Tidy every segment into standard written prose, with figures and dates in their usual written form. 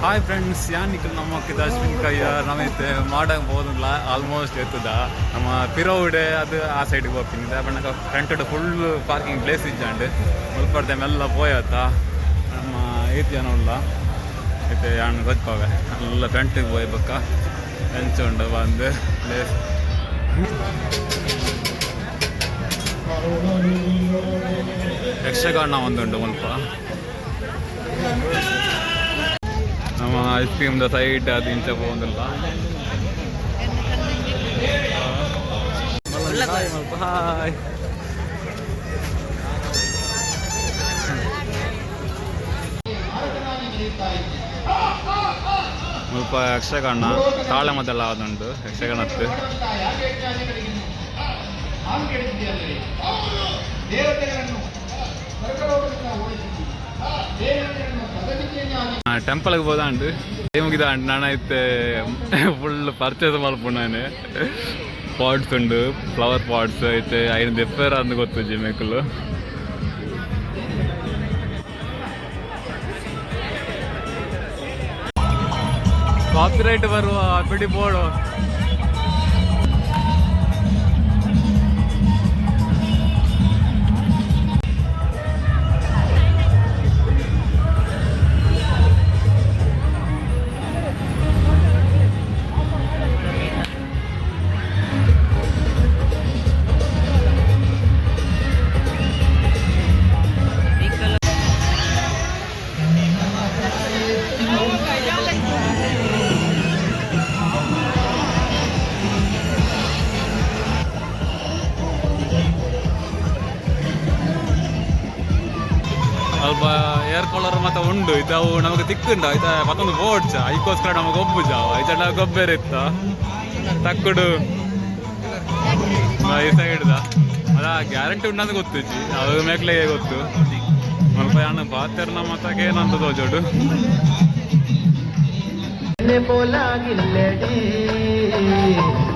Hi friends, ಯಾನಿಕಲ್ ನಮ್ಮ Ashwin ಕಯ್ಯ ನಮೈತೆ ಮಾಡಂಗೆ ಹೋದಿಲ್ಲ almost ಎತ್ತದ ನಮ್ಮ ಪಿರೋಡೆ ಅದು ಆ ಸೈಡ್ಗೆ ಹೋಗ್ತೀನಿ. ಬಣ್ಣಕ ಫ್ರಂಟ್ ಫುಲ್ ಪಾರ್ಕಿಂಗ್ ಪ್ಲೇಸ್ ಇಜ್ಜಾಂಡ್. ಮುಲ್ಪರ್ದೆ ಮೆಲ್ಲ ಪೋಯತ್ತ. ನಮ್ಮ ಏತ್ ಜನ ಉಲ್ಲ ಇತ್ತೆ ಯಾನ್ ಗೊತ್ಪಾವೆ. ಎಲ್ಲ ಫ್ರಂಟಿಗೆ ಪೋಯ್ ಬೊಕ್ಕ ಎಂಚ ಉಂಡು ಬಂದು ಪ್ಲೇಸ್. ಯಕ್ಷಗಾನ ಒಂದುಂಡು ಮುಲ್ಪ. ನಮ್ಮ ಐಸ್ ಕ್ರೀಮ್ the side ಅದು ಇಂಚ ಪೋವೊಂದುಲ್ಲ. ಹಾಯ್. ಮುಲ್ಪ ಯಕ್ಷಗಾನ ತಾಳ ಮೊದಲ ಆದುಂಡು ಯಕ್ಷಗಾನತ್ತು. ಟೆಂಪಲ್ಗೆ ಹೋದಾಂಡು ಮುಗಿದಾಂಡ್. ನಾನು ಇತ್ತೆ ಫುಲ್ ಪರ್ಚೇಸ್ ಮಲ್ಪುಂಡು. ಪಾಟ್ಸ್ ಉಂಡು, ಫ್ಲವರ್ ಪಾಟ್ಸ್ ಐತೆ. ಐನ್ ದೆಪ್ಪೇರ ಅಂದ್ ಗೊತ್ತುಜಿ ಮೇಕುಲು. ಕಾಪಿರೈಟ್ ಬರುವ ಬಿಡಿ ಬೋರ್ಡು. ಅಲ್ಪ ಏರ್ ಕೂಲರ್ ಮತ್ತೆ ಉಂಡು. ಇದು ಅವು ನಮಗೆ ತಿಕ್ಕುಂಡ ಆಯ್ತಾ? ಮತ್ತೊಂದು ಬೋರ್ಡ್ಸ್ ಐಕೋಸ್ಕರ ನಮಗೆ ಒಬ್ಬು ಜಾವ ಐತ ಗೊಬ್ಬರ ಇತ್ತ ತಕ್ಕುಡು ಈ ಸೈಡ್ ಅದ ಗ್ಯಾರಂಟಿ ಉಂಡಂದು ಗೊತ್ತುಜಿ. ಅದು ಮೇಕ್ಲೆಗೆ ಗೊತ್ತು. ಸ್ವಲ್ಪ ಯಾನ ಪಾತೆರ್ನ ಮತ್ತಕ್ಕೆ ಏನಂತ ತೋಜೋಡು. പോലാകില്ലടി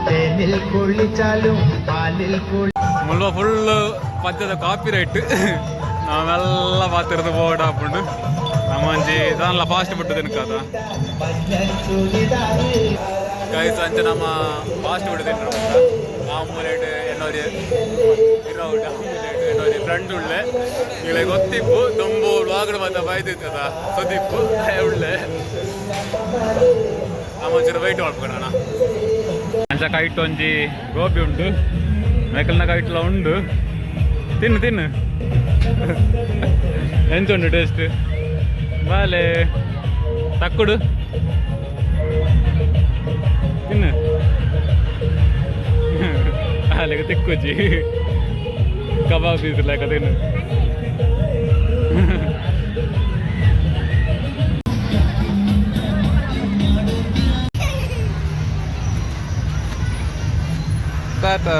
തേനിൽ കുളിച്ചാലും പാലിൽ കുളി ಮುಲ್ಪ ಫುಲ್ ಪದ್ಯದ ಕಾಪಿ ರೈಟ್. ನಾವೆಲ್ಲ ಪಾತಿರ್ದು ಬೋರ್ಡ್ ಹಾಕೊಂಡು ನಮ್ಮಂಜಿ ದಾನ್ಲ ಫಾಸ್ಟ್ ಫುಡ್ ತಿನ್ಕದ. ಗೈಸ್, ಅಂಚ ನಮ್ಮ ಫಾಸ್ಟ್ ಫುಡ್ ತಿನ್ರು. ಆಮೂಲೇಟ್ ಎನ್ನೋರಿ ಇರೋಡ್ ಆಮೂಲೇಟ್ ಎನ್ನೋರಿ ಫ್ರೆಂಡ್ ಉಳ್ಳೆ. ಇಲ್ಲ ಗೊತ್ತಿಪ್ಪು, ದೊಂಬು ವ್ಲಾಗ್ ಮಾತ ಬೈದಿತ್ತದ ಸುದೀಪು ಉಳ್ಳೆ. ನಮ್ಮ ಒಂಚೂರು ವೈಟ್ ಮಾಡ್ಕೊಳೋಣ. ಅಂಚ ಕೈಟ್ ಒಂಜಿ ಗೋಬಿ ಉಂಟು, ಮೆಕಲ್ನ ಕೈಟ್ಲ ಉಂಡು. ತಿನ್ನು ತಿನ್ನು. ಎಂತ ಉಂಟು ಟೇಸ್ಟ್? ಬಾಲೆ ತಕ್ಕುಡು ತಿನ್ನು. ಅಲ್ಲಿಗೆ ತಿಕ್ಕುಜಿ. ಕಬಾಬ್ ಪೀಸ್ ಲೆಕ್ಕ ತಿನ್ನು. ಟಾಟಾ.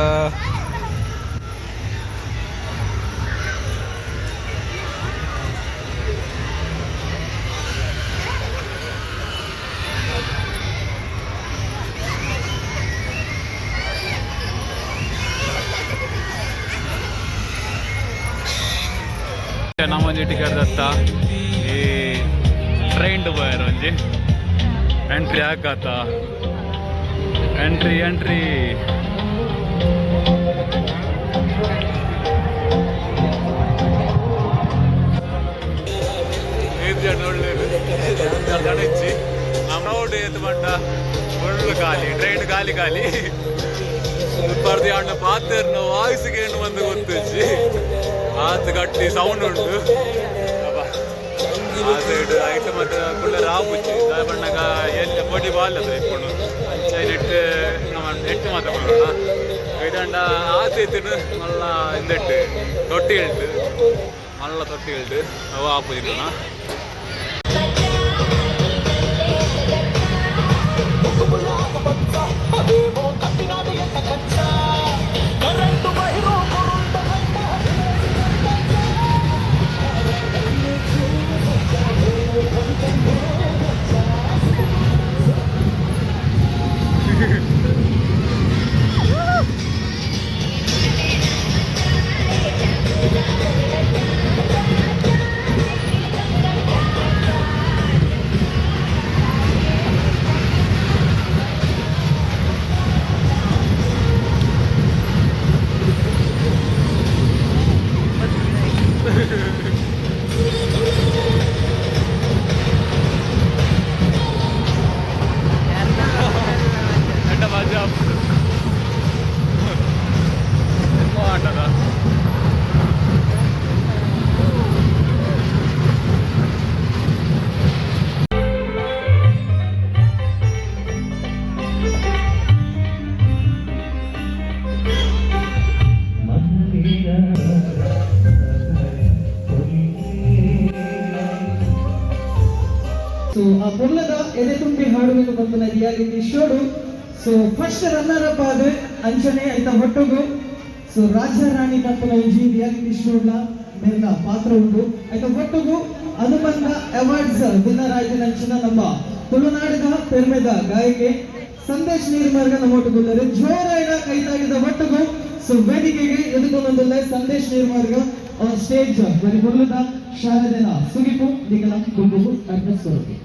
ನಮ್ಮ ಒಂಜಿ ಟಿಕೆಟ್ ದತ್ತ. ಈ ಟ್ರೈನ್ ಪೋಯರ್ ಒಂಜಿ ಎಂಟ್ರಿ ಆಕಾತ. Entry entry. ಜನ ಇಜ್ಜಿ. ನಮ್ಮ ರೋಡ್ ಏತ್ ಪಂಡ ಫುಲ್ ಖಾಲಿ, ಟ್ರೈನ್ ಖಾಲಿ ಖಾಲಿ. ಪರ್ದಿ ಅಣ್ಣ ಪಾತೆರ್ನ ವಾಯ್ಸ್ ಏನು ಬಂದು ಗೊತ್ತುಜ್ಜಿ. ಆತ್ ಗಟ್ಟಿ ಸೌಂಡ್ ಉಂಟು. ಅಬ್ಬಾ. ಆ ಸೈಡ್ ಐಟ್ ಮತ್ತೆ ಕುಳ್ಳರ ಆಪುಜಿ. ದಾಯೆ ಪನ್ನಗ ಎಲ್ಲಿ ಪೊಡಿ ಬಾಲ್ ಅದು ಇಪ್ಪುಂಡು. ಅಂಚ ನೆಟ್ ನಮ್ಮ ನೆಟ್ ಮಾತ ಕೊಡೋಣ. ಇದಂಡ ಆತ ಇತ್ತಿನ ಮಲ್ಲ ಇಂದೆಟ್ಟು ತೊಟ್ಟಿ ಹೇಳ್ತು, ಮಲ್ಲ ತೊಟ್ಟಿ ಹೇಳ್ತು. ಅವು ಆಪುಜಿ ನನ್ನ. ಪೊರ್ಲದ ಎದೆ ತುಂಬಿ ಹಾಡುವೆನು ಪನ್ಪುನ ರಿಯಾಲಿಟಿ ಶೋಡು. ಸೊ ಫಸ್ಟ್ ರನ್ನರ್ ಅಪ್ ಆದ್ ಅಂಚನೆ ಐತ ಒಟ್ಟುಗು ಸೊ ರಾಜ ರಾಣಿ ಪನ್ಪುನ ಒಂಜಿ ರಿಯಾಲಿಟಿ ಶೋಡ್ಲ ಮೇರ್ನ ಪಾತ್ರ ಉಂಡು. ಐತ ಒಟ್ಟುಗು ಅನುಬಂಧ ಅವಾರ್ಡ್ಸ್ ವಿನ್ನರ್ ಆಯ್ತಿನ ನಮ್ಮ ತುಳುನಾಡಿನ ಪೆರ್ಮೆದ ಗಾಯಕೆ ಸಂದೇಶ್ ನೀರ್ಮಾರ್ಗ ನಮ್ಮೊಟ್ಟುಗುಲ್ಲರು. ಜೋರಾಯಿನ ಕೈತಾಗಿದ ಒಟ್ಟುಗು ಸೊ ವೇದಿಕೆಗೆ ಎದುಕೊಂದೊಂದುಲ್ಲ ಸಂದೇಶ್ ನೀರ್ಮಾರ್ಗ ಆನ್ ಸ್ಟೇಜ್. ಬರಿ ಪೊರ್ಲುದ ಶಾರದೆನ ಸುಗಿಪು ನಿಕಲ ಗುಂಪುಗು ಅರ್ಪಿಸೋಕೆ.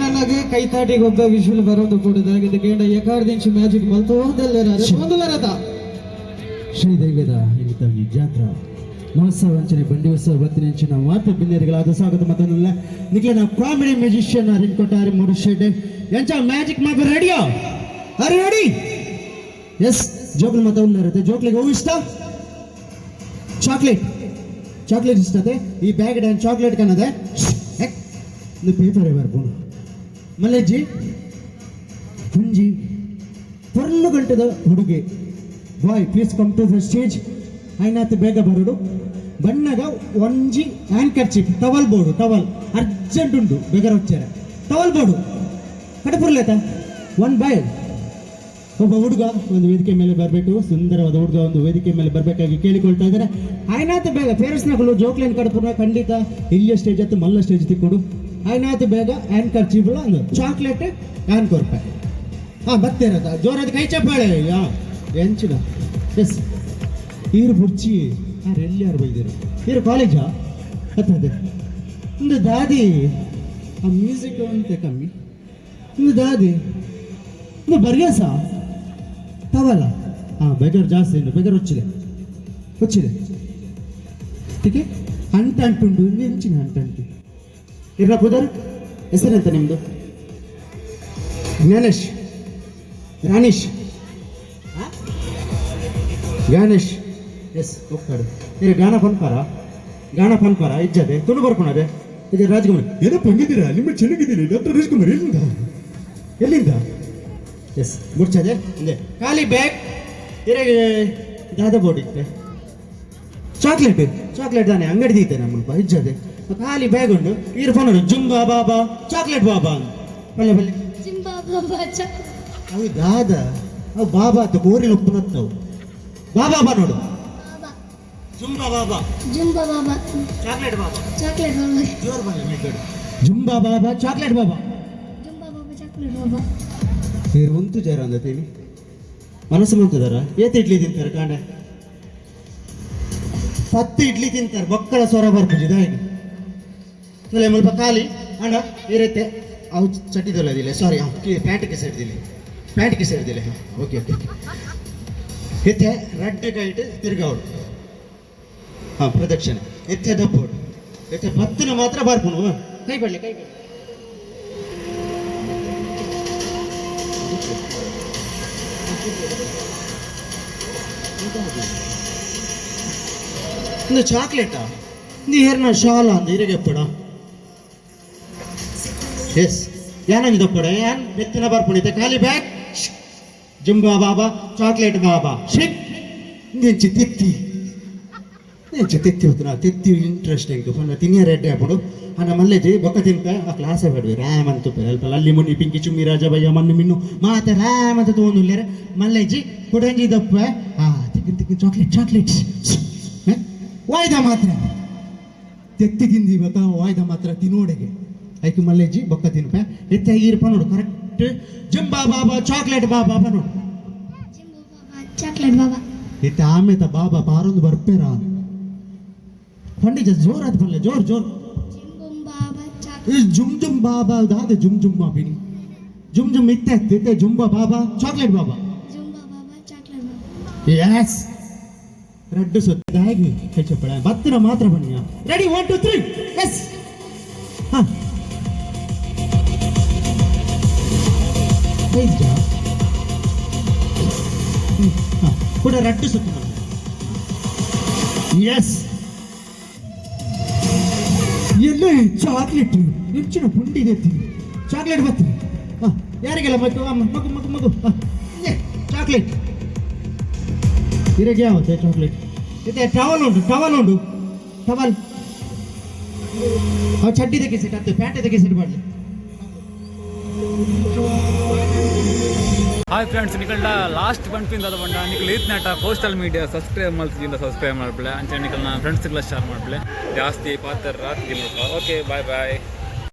ನಮಗೆ ಕೈತಾಟಿಗೆ ಒಬ್ಬ ವಿಜುವಲ್ ಬರೋದು ಕೂಡ ಕೇಂದ್ರ ಎಕಾರ್ದಿಂಚಿ ಮ್ಯಾಜಿಕ್ ಮಲ್ತೋದೆಲ್ಲರ ಮೊದಲರತ. ಶ್ರೀ ದೈವದ ಇಲ್ಲಿ ಜಾತ್ರಾ ಮಹೋತ್ಸವ ಅಂಚನೆ ಬಂಡಿ ಉತ್ಸವ ಬತ್ತಿನಂಚಿನ ಮಾತ ಬಿನ್ನೆರುಗಳಾದ ಸ್ವಾಗತ ಮತ್ತೊಂದಲ್ಲ ನಿಕ್ಲೆನ ಕಾಮಿಡಿ ಮ್ಯೂಸಿಷಿಯನ್ ರಿಂಕೊಟ್ಟಾರಿ ಮೂರು ಶೆಡ್ ಎಂಚ ಮ್ಯಾಜಿಕ್ ಮಾಪ ರೆಡಿಯೋ? ಅರೆ ರೆಡಿ? ಎಸ್, ಜೋಕ್ಲು ಮತ್ತ ಉಳ್ಳರುತ್ತೆ. ಜೋಕ್ಲಿಗೆ ಹೂ ಇಷ್ಟ? ಚಾಕ್ಲೇಟ್, ಚಾಕ್ಲೇಟ್ ಇಷ್ಟತೆ. ಈ ಬ್ಯಾಗ್ ಡ್ಯಾನ್ ಚಾಕ್ಲೇಟ್ ಕನ್ನದೆ ಪೇಪರ್ ಬರ್ಪುನು. ಮಲ್ಲೆಜ್ಜಿ ಕುಂಜಿ ಪೊರ್ಲು ಗಂಟದ ಹುಡುಗಿ, boy, please come to the stage. ಐನಾತ್ ಬೇಗ ಬರೋಡು. ಬಣ್ಣಗ ಒಂಜಿ ಹ್ಯಾಂಕರ್ಚಿಪ್, ಟವಲ್ ಬೋರ್ಡು, ಟವಲ್ ಅರ್ಜೆಂಟ್ ಉಂಡು. ಬೇಗ వచ్చాರ ಟವಲ್ ಬೋರ್ಡು ಕಡಪುರ್ಲೇತ. ಒನ್ ಬಾಯ್, ಒಬ್ಬ ಹುಡುಗ ಒಂದು ವೇದಿಕೆ ಮೇಲೆ ಬರಬೇಕು. ಸುಂದರವಾದ ಹುಡುಗ ಒಂದು ವೇದಿಕೆ ಮೇಲೆ ಬರಬೇಕಾಗಿ ಕೇಳಿಕೊಳ್ತಾ ಇದ್ದಾರೆ. ಆಯ್ನಾತ್ ಬೇಗ. ಪೇರೆಂಟ್ಸ್ನಗಳು ಜೋಕ್ಲೈನ್ ಕಡಪುರ್ನ ಖಂಡಿತ ಇಲ್ಲಿಯ ಸ್ಟೇಜ್ ಅತ್ತು ಮಲ್ಲ ಸ್ಟೇಜ್ ತಿಕ್ಕೊಡು. ಆಯ್ನಾತ್ ಬೇಗ ಹ್ಯಾಂಕರ್ ಚೀಪ್ ಒಂದು ಚಾಕ್ಲೇಟ್ ಹ್ಯಾನ್ ಕೊರ್ಪೆ. ಹಾಂ, ಬರ್ತೀರದ. ಜೋರಾದ ಕೈ ಚಪ್ಪಾಳೆ. ಯಾ ಎಂಚಿನ? ಎಸ್, ಈರು ಬುರ್ಚಿ ಯಾರು? ಎಲ್ಲಿ ಯಾರು ಬೈದಿರು? ಈರು ಕಾಲೇಜಾ? ಅದೇ ಒಂದು ದಾದಿ. ಆ ಮ್ಯೂಸಿಕ್ ಅಂತ ಕಮ್ಮಿ. ಒಂದು ದಾದಿ ಒಂದು ಬರ್ಯಸ ತವಲ್ಲ. ಹಾಂ, ಬೇಗಾರು ಜಾಸ್ತಿ ಇನ್ನು ಬೇಗಾರು వచ్చిದೆ వచ్చిದೆ. ಟಿಕೆ ಅಂಟ ಅಂಟುಂಡು ಎಂಚಿನ ಅಂಟ ಅಂಟು ಇರ್ರ ಪುದರ್ ಹೆಸರೆಂತ ನಿಮ್ಮದು? ಜ್ಞಾನೇಶ್, ರಾಣೇಶ್, ಜ್ಞಾನೇಶ್. ಎಸ್, ಒಪ್ಪಾಡು. ಇರು ಗಾನ ಪನ್ಪಾರ? ಗಾನ ಪನ್ಪಾರ? ಇಜ್ಜದೆ ತುಳು ಬರ್ಕೊಣದೆ. ಇದು ರಾಜ್ಕುಮಾರ್ ಏನಪ್ಪ, ಹಂಗಿದ್ದೀರಾ? ನಿಮ್ಮ ಚೆನ್ನಾಗಿದ್ದೀನಿ ಡಾಕ್ಟರ್ ರಾಜ್ಕುಮಾರ್. ಎಲ್ಲಿಂದ, ಎಲ್ಲಿಂದ? ಎಸ್, ಗುಡ್ಚದೆ ಹಿಂದೆ ಖಾಲಿ ಬ್ಯಾಗ್ ಇರಗೆ. ದಾದ ಬೋರ್ಡ್ ಇತ್ತೆ. ಚಾಕ್ಲೇಟ್, ಚಾಕ್ಲೇಟ್ ತಾನೆ ಅಂಗಡಿ ದೀತೆ ನಮ್ಮ ಇಜ್ಜದೆ. ಖಾಲಿ ಬ್ಯಾಗ್ ಉಂಟು. ಈರು ಫೋನ್ ಜುಂಬಾ ಬಾಬಾ ಚಾಕ್ಲೇಟ್ ಬಾಬಾ ಅಂತ. ಬಲ್ಲೆ ಬಲ್ಲೆ. ಜಿಂಬಾ ಬಾಬಾ ಚಾ. ಅವು ದಾದ ಅವು ಬಾಬಾ ಅಂತ ಕೋರಿನ ಉಪ್ಪುನತ್ತವು. ಬಾಬಾ ಬಾ ನೋಡು. ಬಾಬಾ. ಜುಂಬಾ ಬಾಬಾ. ಜುಂಬಾ ಬಾಬಾ. ಚಾಕ್ಲೇಟ್ ಬಾಬಾ. ಚಾಕ್ಲೇಟ್ ಬಾಬಾ. ಜೋರ್ ಬನ್ನಿ ಮೇಲ್ಗಡೆ. ಜುಂಬಾ ಬಾಬಾ ಚಾಕ್ಲೇಟ್ ಬಾಬಾ. ಜುಂಬಾ ಬಾಬಾ ಚಾಕ್ಲೇಟ್ ಬಾಬಾ. ನೀರು ಉಂತು ಜರ ಅಂದತೀನಿ ಮನಸ್ಸು ಮಂತದಾರ. ಏತ್ ಇಡ್ಲಿ ತಿಂತಾರೆ ಕಾಂಡೆ? 10 ಇಡ್ಲಿ ತಿಂತಾರೆ. ಬೊಕ್ಕಳ ಸ್ವರ ಬರ್ಪುಜಿ ದಾಗಿ ಮುಲ್ಪ ಖಾಲಿ ಅಂಡ ಇರುತ್ತೆ. ಅವು ಚಡ್ಡಿದೊಲ್ಲದಿಲ್ಲ, ಸಾರಿ, ಪ್ಯಾಂಟ್ ಕಿಸೆಡ್ದಿಲ್ಲ, ಪ್ಯಾಂಟ್ ಕಿಸೆಡ್ದಿಲ್ಲ. Okay okay. ಇತ್ತೆ ರಡ್ಡ್ ಕೈಟ್ ತಿರ್ಗಾವಡು. ಹಾಂ, ಪ್ರದಕ್ಷಿಣೆ. ಎತ್ತೆ ದಪ್ಪೋಡು. ಎತ್ತೆ ಬತ್ತಿನ ಮಾತ್ರ ಬರ್ಪುನು. ಕೈ ಬಡ್ಲಿ, ಕೈ ಬಡ್ಲಿ. ಇಂದು ಚಾಕ್ಲೇಟಾ? ನೀ ಹೇರ್ನ ಶಾಲ ಅಂದ ಇರೆಗೆ ಎಪ್ಪಡ. ಎಸ್, ಯಾನಂಜಿ ದಪ್ಪಡ ಯಾನ್ ಬೆತ್ತಿನ ಬರ್ಪುಣಿತೆ. ಖಾಲಿ ಬ್ಯಾಗ್. ಜುಂಬಾ ಬಾಬಾ ಚಾಕ್ಲೇಟ್ ಬಾಬಾ ಶಿಕ್ ನೆಂಚಿ ತಿತ್ತಿ, ನೆಂಚಿ ತಿತ್ತಿ ಹೋತನ ತಿತ್ತಿ. ಇಂಟ್ರೆಸ್ಟಿಂಗ್ ಪಂಡ ತಿನಿಯ ರೆಡ್ಡೆ ಆಪುಂಡು. ಅನ್ನ ಮಲ್ಲೆಜಿ ಬೊಕ್ಕ ತಿನ್ಪೆ. ಆ ಕ್ಲಾಸೇ ಬೇಡವಿ ರ್ಯಾಮ್ ಅಂತ ಅಲ್ಪ. ಲಲ್ಲಿ ಮುನ್ನಿ ಪಿಂಕಿ ಚುಮ್ಮಿ ರಾಜ ಬಯ್ಯ ಮಣ್ಣು ಮಿನ್ನು ಮಾತೆ ರ್ಯಾಮ್ ಅಂತ ತಗೊಂಡುಲ್ಲೇರೆ. ಮಲ್ಲೆಜಿ ಕುಡಂಜಿ ದಪ್ಪ. ಆ ತಿಕ್ಕಿನ ತಿಕ್ಕಿನ ಚಾಕ್ಲೇಟ್, ಚಾಕ್ಲೇಟ್ ವಾಯ್ದ ಮಾತ್ರ ತೆತ್ತಿ ತಿಂದಿ ಬತ್ತ. ವಾಯ್ದ ಮಾತ್ರ ತಿನ್ನೋಡೆಗೆ ಐಕು ಮಲ್ಲೆಜ್ಜಿ ಬೊಕ್ಕ ತಿನ್ಪೆ. ಎತ್ತೆ ಈರ್ಪ ನೋಡು ಕರೆಕ್ಟ್. ಜುಂಬಾ ಬಾಬಾ ಚಾಕ್ಲೇಟ್ ಬಾಬಾ ನೋಡು. ಜಿಂಬಾ ಬಾಬಾ ಚಾಕ್ಲೇಟ್ ಬಾಬಾ. ಇತ್ತೆ ಆಮೇತ ಬಾಬಾ ಪಾರೊಂದು ಬರ್ಪೇರ ಪಂಡಿತ. ಜೋರ್ ಆದ್ ಪಲ್ಲೆ, ಜೋರ್ ಜೋರ್. ಜಿಂಬುಂ ಬಾಬಾ ಚಾಕ್ ಈ ಜುಮ್ ಜುಮ್ ಬಾಬಾ ದಾದ ಜುಮ್ ಜುಮ್ ಬಾಬಿನಿ ಜುಮ್ ಜುಮ್. ಇತ್ತೆ ಇತ್ತೆ ಜುಂಬಾ ಬಾಬಾ ಚಾಕ್ಲೇಟ್ ಬಾಬಾ. ಜುಂಬಾ ಬಾಬಾ ಚಾಕ್ಲೇಟ್ ಬಾಬಾ. ಎಸ್, ರಡ್ಡು ಸುತ್ತಾಗಿ ಹೆಚ್ಚಪ್ಪಳ ಬತ್ತಿನ ಮಾತ್ರ ಬನ್ನಿ. ರೆಡಿ, 1 2 3. ಎಸ್, ಹಾ ಐದು ಕೂಡ ರಡ್ಡು ಸುತ್ತು. ಎಸ್. ಏಯ್, ಚಾಕ್ಲೇಟ್ ಹೆಚ್ಚಿನ ಪುಂಡಿ ಎತ್ತೀನಿ ಚಾಕ್ಲೇಟ್ ಬರ್ತೀನಿ. ಹಾಂ, ಯಾರಿಗೆಲ್ಲ ಮಗು? ಅಮ್ಮ, ಮಗು ಮಗು ಮಗು. ಹಾಂ, ಚಾಕ್ಲೇಟ್ ಇರಗೆ ಯಾವತ್ತೆ ಚಾಕ್ಲೇಟ್ ಇದೆ. ಟವಲ್ ಉಂಟು, ಟವಲ್ ಉಂಟು, ಟವಲ್. ಅವು ಚಡ್ಡಿ ತೆಗೆಸಿಟ್ಟು ಅತ್ತೆ ಪ್ಯಾಂಟ್ ತೆಗೆಸಿಟ್ಟು ಮಾಡಲಿ. ಹಾಯ್ ಫ್ರೆಂಡ್ಸ್, ನಿಕಲ್ಡ ಲಾಸ್ಟ್ ಪನ್ಪಿಂದ ಅದ ಬಂಡ ನಿಕಲ್ ಈತ್ನಾಟ ಸೋಷಿಯಲ್ ಮೀಡಿಯಾ ಸಬ್ಸ್ಕ್ರೈಬ್ ಮಲ್ತಿದ್ದಿಂದ ಸಬ್ಸ್ಕ್ರೈಬ್ ಮಾಡ್ಬಿಳೆ. ಅಂಚೆ ನಿಕಲ್ನ ಫ್ರೆಂಡ್ಸ್ಗೆಲ್ಲ ಶೇರ್ ಮಾಡ್ಬಿಳೆ. ಜಾಸ್ತಿ ಪಾತ್ರ ರಾತ್ರಿ. Okay, bye boy.